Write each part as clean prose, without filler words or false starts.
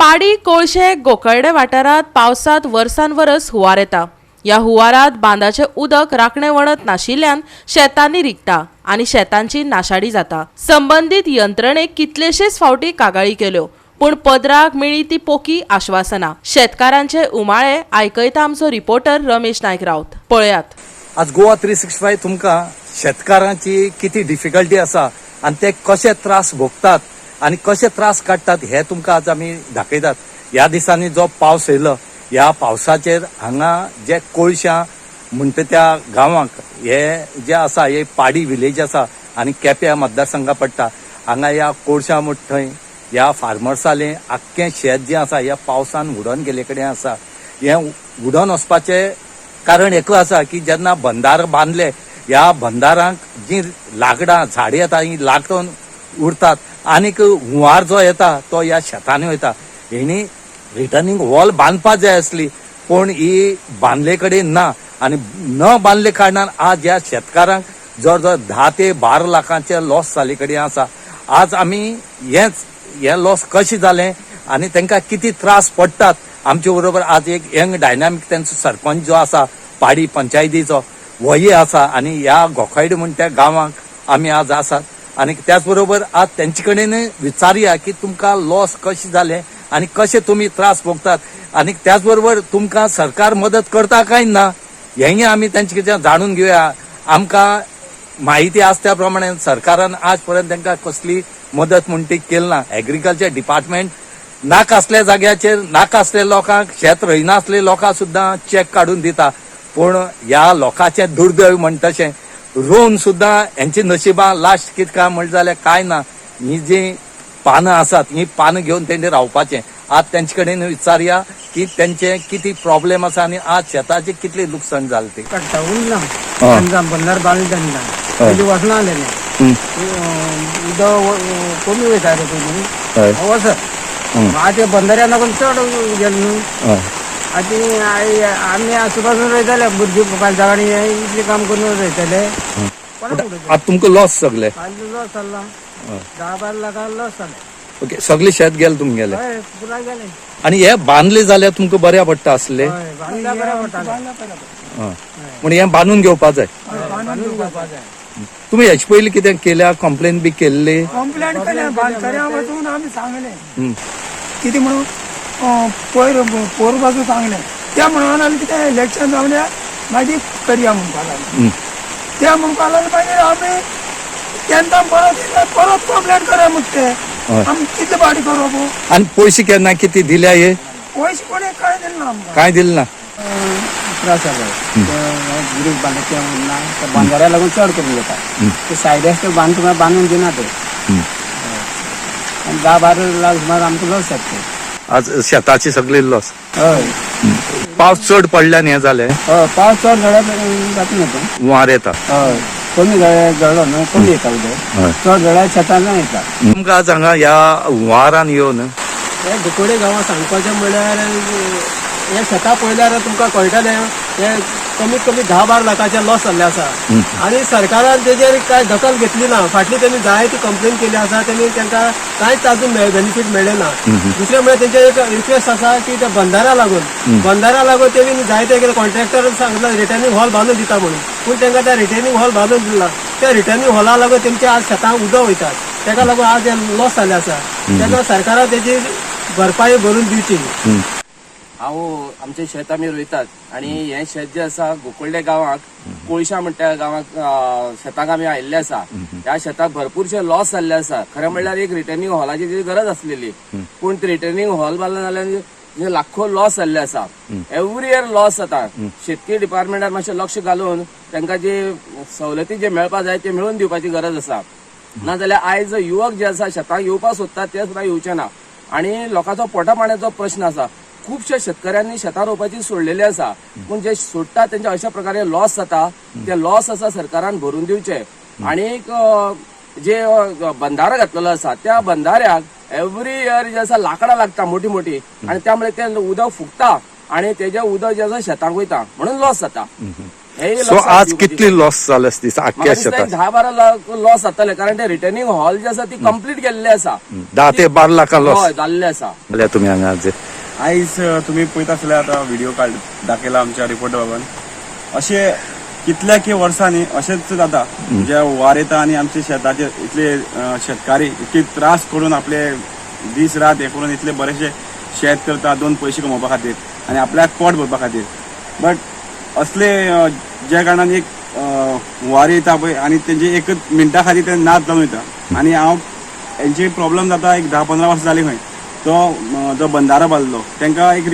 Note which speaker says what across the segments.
Speaker 1: पाडी, कोळशे, गोकर्डे वाठारांत पावसांत वर्सान वरस हुंवार येता. ह्या हुंवारात बांदाचें उदक राखणे वणत नाशिल्ल्यान शेतांनी रिगता आनी शेतांची नाशाडी जाता. संबंदीत यंत्रणेक कितलेशेच फावटी कागाळी केल्यो, पूण पदराक मेळ्ळी ती पोकी आश्वासनां. शेतकारांचे उमाळे आयकयता आमचो रिपोर्टर रमेश नायक राऊत. पळयात.
Speaker 2: आज गोवा 365 तुमकां शेतकारांची किती डिफिकल्टी आसा आनी ते कशे त्रास भोगतात आनी कशे त्रास काडटात हे तुमकां आज आमी दाखयतात. ह्या दिसांनी जो पावस येयलो, ह्या पावसाचेर हांगा जे कोळशां म्हणटा त्या गांवाक, हे जे आसा हे पाडी विलेज आसा आनी केप्यां मतदारसंघा पडटा. हांगा ह्या कोळशां म्हणटा थंय ह्या फार्मर्सालें आख्खें शेत जें आसा ह्या पावसान उडोन गेल्ले कडेन आसा. हें उडोन वचपाचें कारण एकूच आसा की जेन्ना बंदार बांदले, ह्या बंदारांक जी लाकडां झाडां येता ही लागून उरतात आनीक हुंवार जो येता तो ह्या शेतांनी वयता. हेणी रिटर्निंग वॉल बांदपा जाय आसली, पूण ही बांदले कडेन ना आनी न बांदले कारणान आज ह्या शेतकारांक जवळ जवळ 10 ते 12 लाखांचे लॉस जाल्ले कडेन आसा. आज आमी हेच हे लॉस कशें जालें आनी तांकां कितें त्रास पडटात, आमचे बरोबर आज एक यंग डायनामीक तेंचो सरपंच जो आसा पाडी पंचायतीचो होय आसा आनी ह्या गोखायड म्हण त्या गांवांक आमी आज आसात आनी त्याच बरोबर आज तेंचे कडेन विचारुया की तुमकां लॉस कशें जालें आनी कशे तुमी त्रास भोगतात आनी त्याच बरोबर तुमकां सरकार मदत करता काय ना, हेंय आमी तेंचे कडच्यान जाणून घेवया. आमकां माहिती आसा त्या प्रमाणे सरकारान आज पर्यंत तांकां कसली मदत म्हण ती केली ना. एग्रीकल्चर डिपार्टमेंट नाका असल्या जाग्याचेर नाका असल्या लोकांक, शेत रोयनासले लोकांक सुद्दां चॅक काडून दिता, पूण ह्या लोकांचें दुर्दैव म्हण तशें रोवन सुद्दां हेंची नशिबां लास्ट कितें काय म्हणलें जाल्यार कांय ना. ही जी पानां आसात ही पानां घेवन तेंणी रावपाचें. आज तेंचे कडेन विचारया की तेंचे कितें प्रॉब्लेम आसा आनी आज शेताचें कितलें लुकसाण जालें तें.
Speaker 3: काडटा उरना तेन्ना बंदर बांदले तेन्ना पयलीं वचना आसलेलें, उदक कमी वयता रे पयलीं वचत. आतां बंदऱ्या लागून चड गेलें न्हू. आतां आमी आसू पासून रोयताले, भुरगीं बालचां इतलें काम करून रोयताले.
Speaker 2: आतां तुमकां लॉस सगळे?
Speaker 3: लॉस जाल्ला, 10-12 लाखां लॉस जालें.
Speaker 2: ओके, सगळे शेत गेले तुमगेले?
Speaker 3: हय, पुराय गेलें.
Speaker 2: आनी हे बांदले जाल्यार तुमकां बऱ्या पडटा आसले.
Speaker 3: हय, बांदल्या बरें पडटालें.
Speaker 2: म्हण हें बांदून घेवपा जाय.
Speaker 3: बांदून घेवपा जाय.
Speaker 2: तुमी हेचे पयलीं कितें केल्या, कंप्लेन बी केल्ली?
Speaker 4: कंप्लेंट केल्या, बांदकऱ्यां वचून आमी सांगलें कितें म्हणून पयर पोर पासून सांगलें. ते म्हणून लागले कितें इलेक्शन जावल्या मागीर करया म्हणपाक लागले. ते म्हणपाक लागले, मागीर आमी तेन्ना परत येयले, परत कंप्लेंट करा म्हणटा ते. आमी कितले फावटी करप?
Speaker 2: आनी पयशे केन्ना कितें दिल्या हे?
Speaker 4: पयशे कोणें कांय दिलें ना आमकां.
Speaker 2: कांय दिलें ना?
Speaker 3: त्रास जालो. ब्रीज बांदले ते उरना, त्या बांदाऱ्या लागून चड करून घेता. ते सायड आसा ते बांद तुमकां बांदून दिना ते. आनी 10-12 लाख सुमार आमकां लॉस जाता ते.
Speaker 2: आज शेताची सगळी लॉस?
Speaker 3: हय.
Speaker 2: पावस चड पडल्यान हें जालें?
Speaker 3: हय, पावस चड जाल्यार जाता न्हू तें.
Speaker 2: हुंवार येता.
Speaker 3: हय, कमी जाल्यार जळ्ळो न्हू, कमी येता उदक. चड जाल्यार शेतान येता.
Speaker 2: तुमकां आज हांगा ह्या हुंवारान येवन
Speaker 5: हे दुकोडे गांवांत सांगपाचें म्हणल्यार, हे शेतां पळयल्यार तुमकां कळटलें, हे कमीत कमी 10-12 लाखाचे लॉस जाल्ले आसा आनी सरकारान तेजेर कांय दखल घेतली ना. फाटली तेमी जायती कंप्लेन केली आसा, तेमी तांकां कांयच अजून बेनिफीट मेळ्ळें ना. दुसरें म्हळ्यार तेंचे एक रिक्वेस्ट आसा की त्या बंदारा लागून तेमी जायते कितें कॉन्ट्रॅक्टर सांगला रिटर्निंग हॉल बांदून दिता म्हणून, पूण तांकां त्या रिटर्निंग हॉल बांदून दिला. त्या रिटर्निंग हॉला लागून तेमचे आज शेतांक उदक वयतात, ताका लागून आज हे लॉस जाल्ले आसा. तेन्ना सरकारान तेजी भरपाई भरून दिवची.
Speaker 6: हांव आमचें शेत आमी रोयतात आनी हें शेत जें आसा गोकुल्डे गांवाक कोळशा म्हणटा गांवाक शेताक आमी आयिल्ले आसा. ह्या शेताक भरपूरशे लॉस जाल्ले आसा. खरें म्हणल्यार एक रिटर्निंग हॉलाची ती गरज आसलेली, पूण ते रिटर्निंग हॉल बांदले जाल्यार लाखो लॉस जाल्ले आसा. एवरी इयर लॉस जाता. शेतकी डिपार्टमेंटान मातशें लक्ष घालून तांकां जे सवलती जे मेळपा जाय ते मेळून दिवपाची गरज आसा. नाजाल्यार आयज युवक जे आसा शेताक येवपाक सोदतात ते सुद्दां येवचे ना आनी लोकांचो पोटा पाण्याचो प्रश्न आसा. खुबश्या शेतकऱ्यांनी शेतां रोवपाची सोडलेली आसा, पूण जे सोडटात तेंचे अशा प्रकारे लॉस जाता. ते लॉस आसा सरकारान भरून दिवचे. आनी जे बंधारो घातलेलो आसा त्या बंधाऱ्याक एवरी इयर जे आसा लाकडां लागता मोठी मोठी आनी त्यामुळे ते उदक फुगता आनी तेजे उदक जे आसा शेतांक वयता, म्हणून लॉस जाता. हे
Speaker 2: सो आज कितली लॉस जाले दिसता आख्ख्या शेतात?
Speaker 6: 10-12 लाख लॉस जातले, कारण ते रिटर्निंग हॉल जे आसा ती कंप्लीट केल्ले आसा.
Speaker 2: 10 ते 12 लाखां लॉस
Speaker 6: हय, जाल्ले आसा.
Speaker 2: जाल्या तुमी हांगा आज?
Speaker 7: आयज तुमी पळयता आसले आतां व्हिडिओ काड दाखयला आमच्या रिपोर्टर बाबान. अशें कितल्या की वर्सांनी अशेंच जाता, जे हुंवार येता आनी आमचे शेताचे इतले शेतकारी इतके त्रास करून आपले दीस रात हे करून इतले बरेचशे शेत करता दोन पयशे कमोवपा खातीर आनी आपल्याक पोट भरपा खातीर. बट असले ज्या कारणान एक हुंवार येता पळय आनी तेंचे एकच मिनटा खातीर ते नाच जावन वयता. आनी हांव हेंची प्रॉब्लम जाता एक 10-15 वर्सां जाली खंय तो जो बंदारो बांदलो तांकां एक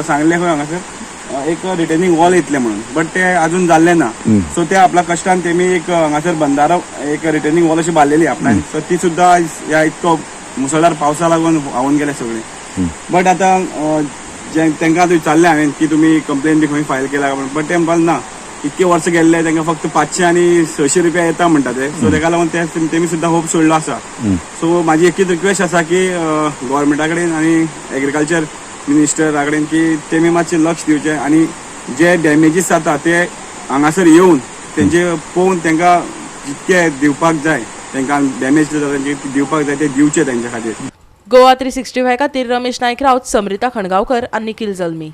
Speaker 7: सांगलें खंय हांगासर एक रिटर्निंग वॉल येतलें म्हणून, बट ते अजून जाल्लें ना. सो ते आपल्या कश्टान तेमी एक हांगासर बंदारो एक रिटर्निंग वॉल अशी बांदलेली आपणान. सो ती सुद्दां आयज ह्या इतको मुसळधार पावसा लागून व्हांवून गेले सगळे. बट आतां जे तांकां आतां विचारलें हांवें की तुमी कंप्लेन बी खंय फायल केला म्हणून, बट ते म्हणपाक ना, इतके वर्स गेल्ले तांकां फक्त 500 आनी 600 रुपया येता म्हणटा ते. सो तेका लागून ते तेमी सुद्दां होप सोडलो आसा. सो म्हाजी एकूच रिक्वेस्ट आसा की गोवोरमेंटा कडेन आनी एग्रीकल्चर मिनिस्टरा कडेन की तेमी मातशें लक्ष दिवचें आनी जे डॅमेजीस जाता ते हांगासर येवन तेंचे पळोवन तांकां जितके दिवपाक जाय, तांकां डॅमेज जाता तेंचे दिवपाक जाय ते दिवचे तेंच्या खातीर.
Speaker 1: गोवा 365 खातीर रमेश नायक राऊत, समृता खणगांवकर आनी निखिल जल्मी.